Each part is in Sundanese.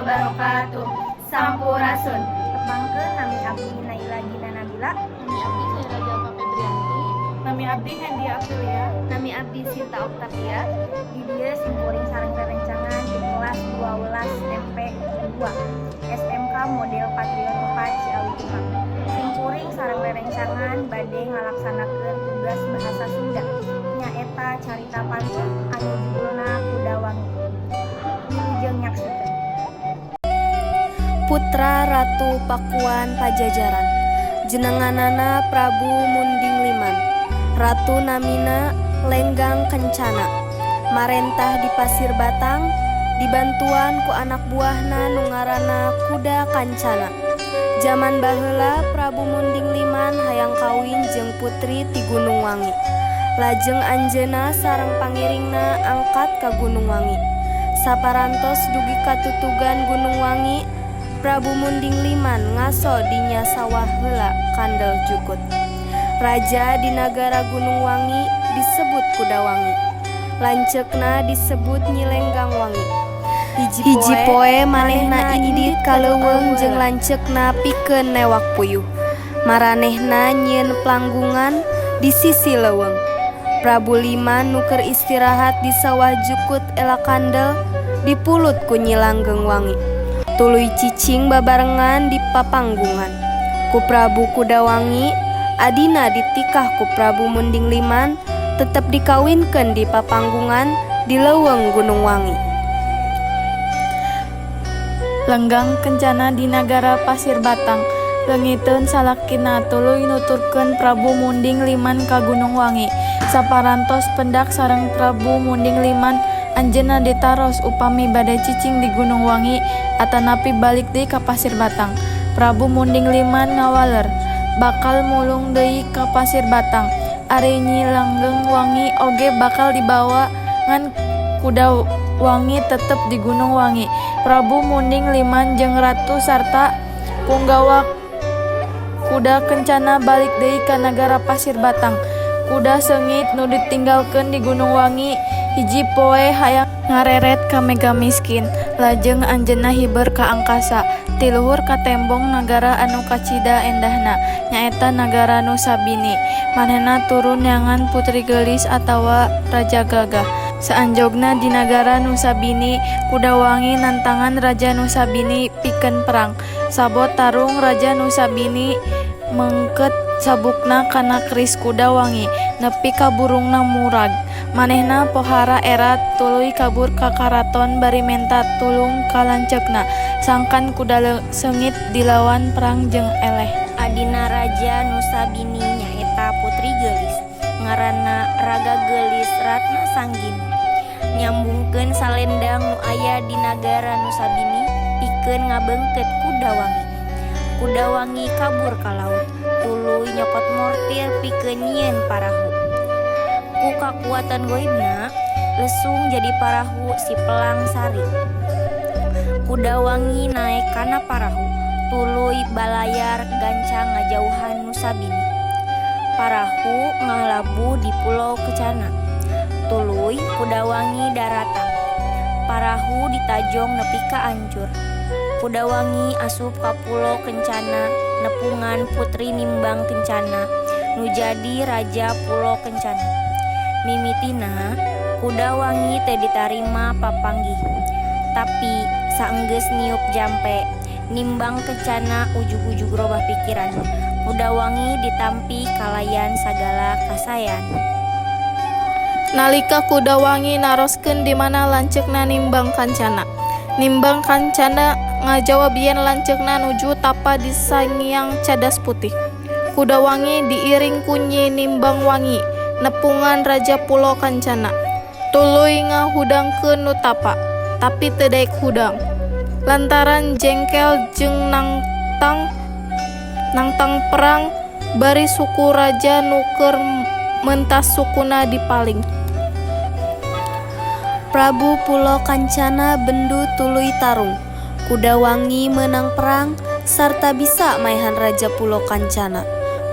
Wabarakatuh. Sampurasun. Tepangkeun, nami abdi Naila Gina Nabila. Nami abdi Saira Jalma Febrianti. Nami abdi Hendia Aprilia. Nami abdi Sinta Octavia. Di dieu simkuring sareng rerencangan di kelas 12 MP 2 SMK Model Patriot 4 Ciawi Jepang. Simkuring sareng rerencangan bade ngalaksanakeun tugas bahasa Sunda, nyaeta carita pantun anu judulna Kuda Wangi. Wilujeng nyaksikeun. Putra Ratu Pakuan Pajajaran jenenganana Prabu Mundingliman, Ratu namina Lenggang Kencana, marentah di Pasir Batang dibantuan ku anak buahna nu ngaranna Kuda Kancana. Jaman baheula Prabu Mundingliman hayang kawin jeung putri ti Gunung Wangi. Lajeng anjeunna sareng pangiringna angkat ka Gunung Wangi. Saparantos dugi ka tutugan Gunung Wangi, Prabu Mundingliman ngaso dinya sawah heula kandel jukut. Raja di nagara Gunung Wangi disebut Kudawangi, lanceukna disebut Nyi Lenggang Wangi. Hiji poe manehna indit ka leuweung jeung lanceukna pikeun newak puyuh. Maranehna nyieun planggungan di sisi leuweung. Prabu Liman nu keur istirahat di sawah jukut ela kandel dipulut ku Nyi Langgeng Wangi, tuluy cicing babarengan di papanggungan. Ku Prabu Kudawangi adina ditikah ku Prabu Mundingliman, tetep dikawinkeun di papanggungan di leuweung Gunung Wangi. Lenggang Kencana di nagara Pasir Batang leungiteun salakina, tuluy nuturkeun Prabu Munding Liman ka Gunung Wangi. Saparantos pendak sareng Prabu Munding Liman, anjeunna ditaros upami bade cicing di Gunung Wangi atanapi balik deui ka Pasir Batang. Prabu Munding Liman ngawaler bakal mulung deui ka Pasir Batang. Ari Nyi Langgeng Wangi oge bakal dibawa, ngan Kuda Wangi tetep di Gunung Wangi. Prabu Munding Liman jeung ratu sarta punggawa Kuda Kencana balik deui ka nagara Pasir Batang. Kuda seungit nu ditinggalkeun di Gunung Wangi hiji poe hayang ngareret ka Mega Miskin. Lajeng anjeunna hiber ka angkasa. Ti luhur katembong nagara anu kacida endahna, nyaeta nagara Nusabini. Manehna turun neangan putri geulis atawa raja gagah. Saanjogna di nagara Nusabini, Kuda Wangi nantangan Raja Nusabini pikeun perang. Sabot tarung, Raja Nusabini meungkeut sabukna kana keris Kuda Wangi nepi ka burungna murag. Manehna pohara era, tuluy kabur ka karaton bari menta tulung ka lanceukna, sangkan kuda seungit dilawan perang jeung eleh. Adina Raja Nusabini nyaeta putri geulis, ngaranna Raga Geulis Ratna Sanggini. Nyambungkeun salendang nu aya di nagara Nusabini pikeun ngabeungkeut Kuda Wangi. Kuda Wangi kabur ka laut, tuluy nyokot mortir pikeun nyieun parahu. Ku kakuatan goibna lesung jadi parahu si Pelang Sari. Kuda Wangi naek kana parahu, tuluy balayar gancang ngajauhan Nusabini. Parahu ngalabuh di Pulau Kencana. Tuluy Kuda Wangi daratang. Parahu ditajong nepi ka ancur. Kuda Wangi asup ka Pulo Kencana, nepungan Putri Nimbang Kencana nu jadi raja Pulo Kencana. Mimitina Kuda Wangi teu ditarima papanggih. Tapi saenggeus niup jampe, Nimbang Kencana ujug-ujug robah pikiran. Kuda Wangi ditampi kalayan sagala kasaean. Nalika Kuda Wangi naroskeun di mana lanceukna Nimbang Kancana, Nimbang Kancana ngajawab yen lanceukna nuju tapa di Sangiang Cadas Putih. Kuda Wangi diiring ku Nyi Nimbang Wangi nepungan Raja Pulo Kancana. Tuluy ngahudangkeun nu tapa, tapi teu daek hudang lantaran jengkel jeung nangtang perang bari suku raja nu keur mentas sukuna dipaling. Prabu Pulo Kancana bendu, tuluy tarung. Kuda Wangi meunang perang sarta bisa maehan Raja Pulo Kancana.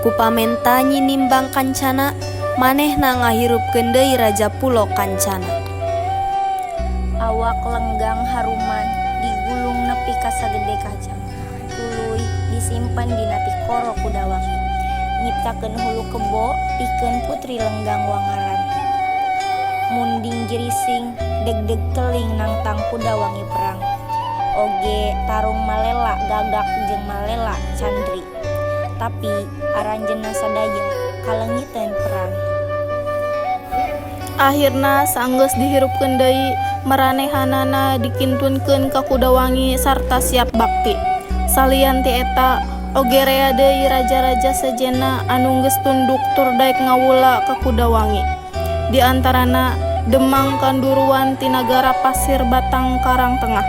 Ku pamenta Nyi Nimbang Kancana, manehna ngahirupkeun deui Raja Pulo Kancana. Awak lenggang haruman digulung nepi. disimpen dina tikoro Kudawangi. Nyiptakeun hulu kebo pikeun Putri Lenggang Wangaran. Munding Girising degdeg keling nangtang Kudawangi perang. Oge tarung Malela Gagak jeung Malela Candri. Tapi aranjeunna sadaya kalengiteun perang. Akhirna sanggeus dihirupkeun deui, maranehanana dikintunkeun ka Kudawangi sarta siap bakti. Salian ti eta, oge rea deui raja-raja sejenna anu geus tunduk tur daek ngawula ka Kudawangi. Di antarana Demang Kanduruan ti nagara Pasir Batang Karang Tengah,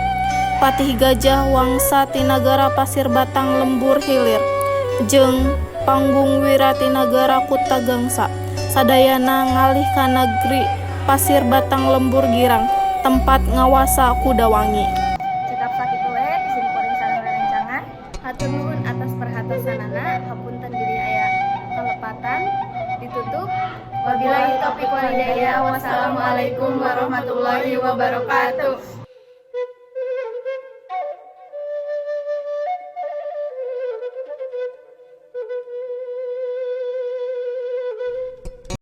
Patih Gajah Wangsa ti nagara Pasir Batang Lembur Hilir, jeung Panggung Wira ti nagara Kutagangsa. Sadayana ngalih ka nagri Pasir Batang Lembur Girang, tempat ngawasa Kudawangi. Cekap sakitu we ti sim kuring sareng rerencangan. Hatur nuhun atas perhatosanana, hapunten bilih aya kalepatan. Ditutup. Wabillahi taufiq wal hidayah. Wassalamualaikum warahmatullahi wabarakatuh.